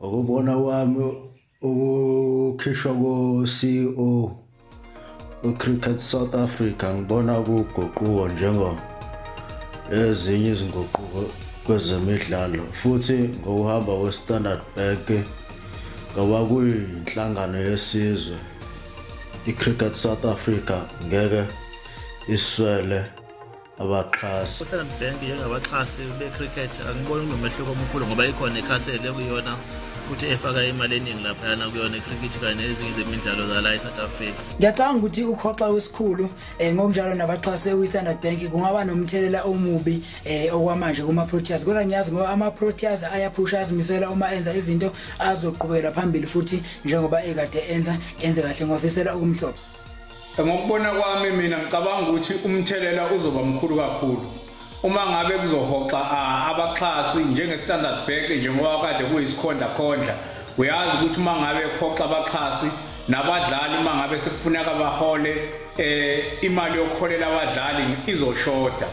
Ngokubona kwami, ukukhishwa ko-CEO we-Cricket South Africa ngibona kuwuguquko njengo ezinye izinguquko kwezemidlalo, futhi ngokuhamba kwe-Standard Bank, ngoba kuyinhlangano yesizwe, i-Cricket South Africa ngeke iswele abaxhasi. U-Standard Bank njengabaxhasi be-cricket, angiboni kunomehluko omkhulu ngoba ikhona ikhasele kuyona futhi efaka imali eningi laphayana kuyona i-cricket kanye nezinye zemidlalo zala e-South Africa. Ngiyacabanga ukuthi ukuhoxa kwesikhulu ngokunjalo nabaxhase kwi-Standard Bank kungaba nomthelela omubi okwamanje kuma-Proteas, kodwa ngiyazi ngoba ama-Proteas ayaphusha, azimisela uma enza izinto, azoqhubekela phambili futhi njengoba ekade enza, enze kahle. Ngiwafisela okumhlophe. Ngokubona kwami mina, ngicabanga ukuthi umthelela uzoba mkhulu kakhulu uma ngabe kuzohoxa abaxhasi njenge-Standard Bank, njengoba kade kuyisikhonda khondla. Uyazi ukuthi uma ngabe kuhoxa abaxhasi nabadlali, uma ngabe sekufuneka bahole, imali yokuholela abadlali izoshoda.